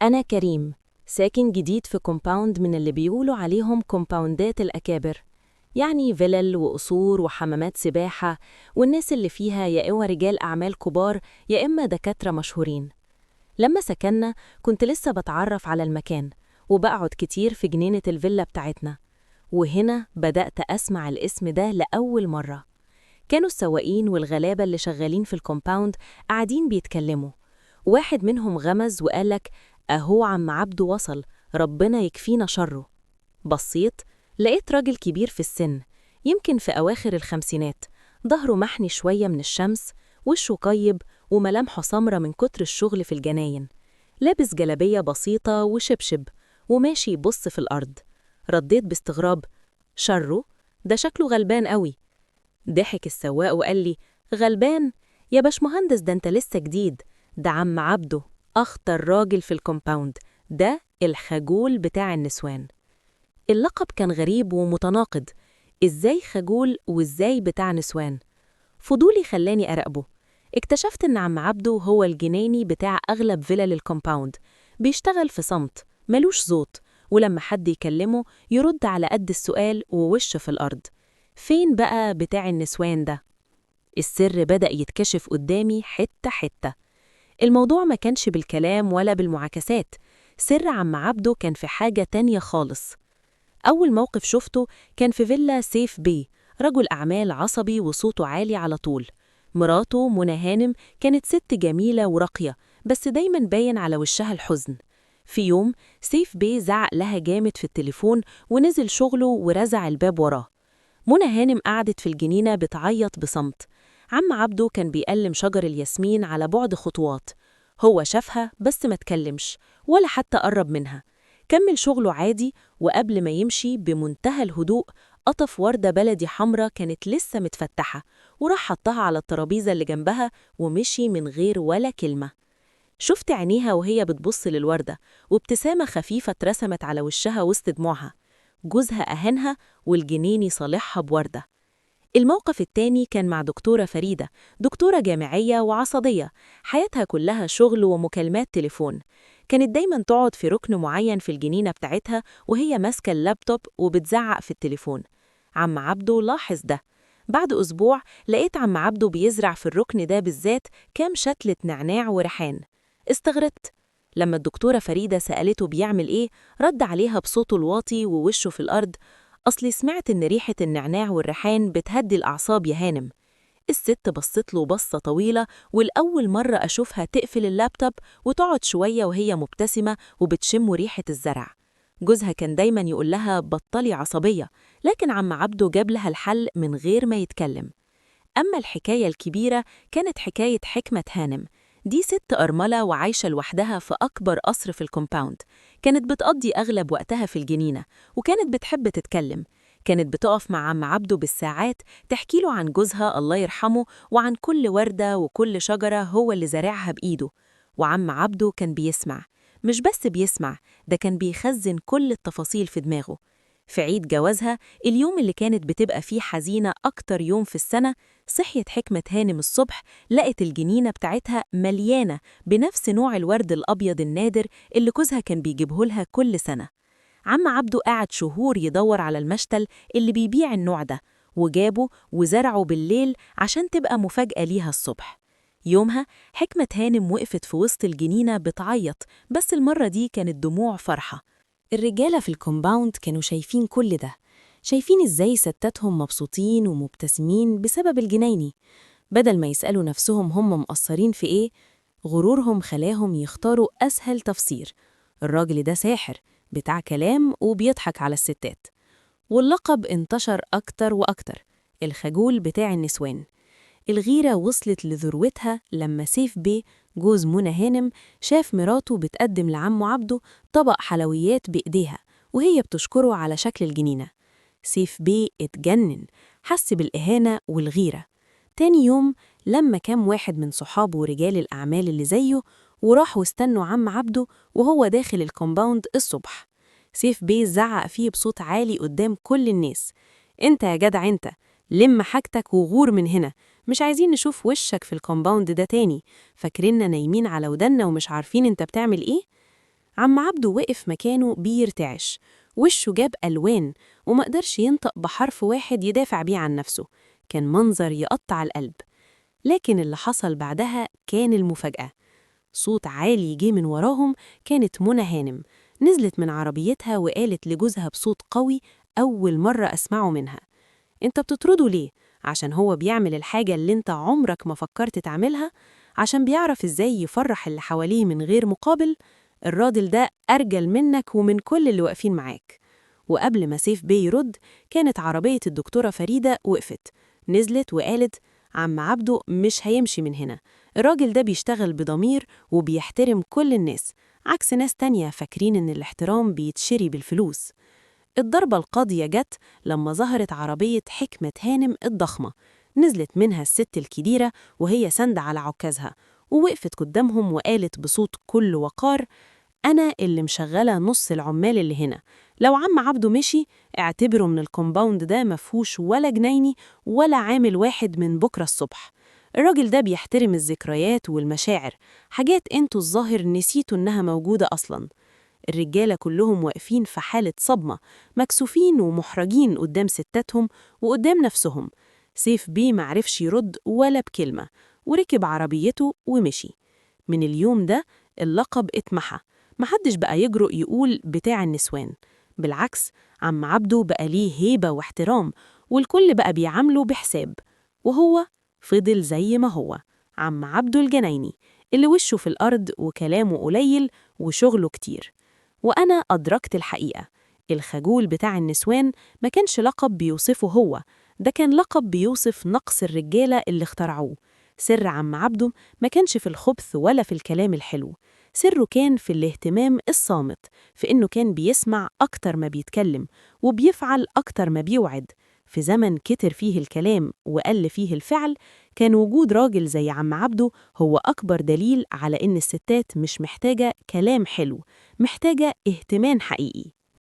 أنا كريم، ساكن جديد في كومباوند من اللي بيقولوا عليهم كومباوندات الأكابر، يعني فيلل وقصور وحمامات سباحة، والناس اللي فيها يا إما رجال أعمال كبار يا إما دكاترة مشهورين. لما سكننا كنت لسه بتعرف على المكان وبقعد كتير في جنينة الفيلا بتاعتنا، وهنا بدأت أسمع الاسم ده لأول مرة. كانوا السواقين والغلابة اللي شغالين في الكومباوند قاعدين بيتكلموا، واحد منهم غمز وقالك: أهو عم عبده وصل، ربنا يكفينا شره. بصيت لقيت راجل كبير في السن، يمكن في أواخر الخمسينات، ظهره محني شوية من الشمس، وشه طيب وملامحه سمرة من كتر الشغل في الجناين، لابس جلابية بسيطة وشبشب وماشي يبص في الأرض. رديت باستغراب: شره؟ ده شكله غلبان قوي. ضحك السواق وقال لي: غلبان يا باشمهندس؟ ده انت لسه جديد، ده عم عبده أخطر راجل في الكومباوند، ده الخجول بتاع النسوان. اللقب كان غريب ومتناقض، إزاي خجول وإزاي بتاع نسوان؟ فضولي خلاني أراقبه. اكتشفت إن عم عبده هو الجنيني بتاع أغلب فيلل الكومباوند، بيشتغل في صمت، ملوش صوت، ولما حد يكلمه يرد على قد السؤال ووشه في الأرض. فين بقى بتاع النسوان ده؟ السر بدأ يتكشف قدامي حتة حتة. الموضوع ما كانش بالكلام ولا بالمعاكسات، سر عم عبده كان في حاجة تانية خالص. أول موقف شفته كان في فيلا سيف بيه، رجل أعمال عصبي وصوته عالي على طول. مراته منى هانم كانت ست جميلة وراقية، بس دايما باين على وشها الحزن. في يوم سيف بيه زعق لها جامد في التليفون ونزل شغله ورزع الباب وراه. منى هانم قعدت في الجنينة بتعيط بصمت. عم عبده كان بيقلم شجر الياسمين على بعد خطوات. هو شافها بس ما تكلمش ولا حتى قرب منها، كمل شغله عادي، وقبل ما يمشي بمنتهى الهدوء قطف وردة بلدي حمرة كانت لسه متفتحة وراح حطها على الترابيزة اللي جنبها ومشي من غير ولا كلمة. شفت عينيها وهي بتبص للوردة، وابتسامة خفيفة اترسمت على وشها وسط دموعها. جوزها أهانها والجنيني صالحها بوردة. الموقف التاني كان مع دكتورة فريدة، دكتورة جامعية وعصبية، حياتها كلها شغل ومكالمات تليفون. كانت دايما تقعد في ركن معين في الجنينة بتاعتها وهي ماسكة اللابتوب وبتزعق في التليفون. عم عبده لاحظ ده. بعد أسبوع لقيت عم عبده بيزرع في الركن ده بالذات كام شتلة نعناع وريحان. استغربت. لما الدكتورة فريدة سألته بيعمل إيه، رد عليها بصوته الواطي ووشه في الأرض: أصلي سمعت إن ريحة النعناع والريحان بتهدي الأعصاب يا هانم. الست بصت له بصة طويلة، والأول مرة أشوفها تقفل اللابتوب وتقعد شوية وهي مبتسمة وبتشم ريحة الزرع. جوزها كان دايما يقول لها بطلي عصبية، لكن عم عبده جاب لها الحل من غير ما يتكلم. أما الحكاية الكبيرة كانت حكاية حكمة هانم. دي ست أرملة وعايشة لوحدها في أكبر قصر في الكومباوند. كانت بتقضي أغلب وقتها في الجنينة، وكانت بتحب تتكلم. كانت بتقف مع عم عبده بالساعات تحكي له عن جوزها الله يرحمه، وعن كل وردة وكل شجرة هو اللي زارعها بإيده. وعم عبده كان بيسمع، مش بس بيسمع، ده كان بيخزن كل التفاصيل في دماغه. في عيد جوازها، اليوم اللي كانت بتبقى فيه حزينة أكتر يوم في السنة، صحيت حكمة هانم الصبح لقت الجنينة بتاعتها مليانة بنفس نوع الورد الأبيض النادر اللي جوزها كان بيجيبه لها كل سنة. عم عبده قعد شهور يدور على المشتل اللي بيبيع النوع ده، وجابه وزرعه بالليل عشان تبقى مفاجأة ليها الصبح. يومها حكمة هانم وقفت في وسط الجنينة بتعيط، بس المرة دي كانت دموع فرحة. الرجالة في الكومباوند كانوا شايفين كل ده، شايفين إزاي ستاتهم مبسوطين ومبتسمين بسبب الجنايني. بدل ما يسألوا نفسهم هم مقصرين في إيه، غرورهم خلاهم يختاروا أسهل تفسير: الراجل ده ساحر بتاع كلام وبيضحك على الستات. واللقب انتشر أكتر وأكتر، الخجول بتاع النسوان. الغيرة وصلت لذروتها لما سيف بيه جوز منى هانم شاف مراته بتقدم لعمه عبده طبق حلويات بإيديها وهي بتشكره على شكل الجنينة. سيف بيه اتجنن، حس بالإهانة والغيرة. تاني يوم لما كام واحد من صحابه ورجال الأعمال اللي زيه وراحوا استنوا عم عبده وهو داخل الكومباوند الصبح. سيف بيه زعق فيه بصوت عالي قدام كل الناس: انت يا جدع انت، لم حاجتك وغور من هنا، مش عايزين نشوف وشك في الكومباوند ده تاني، فاكريننا نايمين على ودنا ومش عارفين انت بتعمل ايه؟ عم عبده وقف مكانه بيرتعش، وشه جاب ألوان وما قدرش ينطق بحرف واحد يدافع بيه عن نفسه. كان منظر يقطع القلب. لكن اللي حصل بعدها كان المفاجأة. صوت عالي جه من وراهم. كانت منى هانم نزلت من عربيتها وقالت لجوزها بصوت قوي أول مرة أسمعه منها: أنت بتطرده ليه؟ عشان هو بيعمل الحاجة اللي أنت عمرك ما فكرت تعملها؟ عشان بيعرف إزاي يفرح اللي حواليه من غير مقابل؟ الراجل ده أرجل منك ومن كل اللي واقفين معاك. وقبل ما سيف بيه يرد، كانت عربية الدكتورة فريدة وقفت. نزلت وقالت: عم عبده مش هيمشي من هنا، الراجل ده بيشتغل بضمير وبيحترم كل الناس، عكس ناس تانية فاكرين إن الاحترام بيتشري بالفلوس. الضربة القاضية جت لما ظهرت عربية حكمة هانم الضخمة. نزلت منها الست الكبيرة وهي سند على عكازها، ووقفت قدامهم وقالت بصوت كل وقار: أنا اللي مشغلة نص العمال اللي هنا، لو عم عبده مشي اعتبروا من الكومباوند ده مفهوش ولا جنايني ولا عامل واحد من بكرة الصبح. الراجل ده بيحترم الذكريات والمشاعر، حاجات انتوا الظاهر نسيتوا إنها موجودة أصلاً. الرجالة كلهم واقفين في حالة صدمة، مكسوفين ومحرجين قدام ستاتهم وقدام نفسهم. سيف بيه معرفش يرد ولا بكلمة، وركب عربيته ومشي. من اليوم ده اللقب اتمحى، محدش بقى يجرؤ يقول بتاع النسوان. بالعكس، عم عبده بقى ليه هيبة واحترام، والكل بقى بيعامله بحساب، وهو فضل زي ما هو، عم عبده الجنايني اللي وشه في الأرض وكلامه قليل وشغله كتير. وأنا أدركت الحقيقة، الخجول بتاع النسوان ما كانش لقب بيوصفه هو، ده كان لقب بيوصف نقص الرجالة اللي اخترعوه. سر عم عبده ما كانش في الخبث ولا في الكلام الحلو، سره كان في الاهتمام الصامت، في إنه كان بيسمع أكتر ما بيتكلم وبيفعل أكتر ما بيوعد. في زمن كتر فيه الكلام وقل فيه الفعل، كان وجود راجل زي عم عبده هو أكبر دليل على إن الستات مش محتاجة كلام حلو، محتاجة اهتمام حقيقي.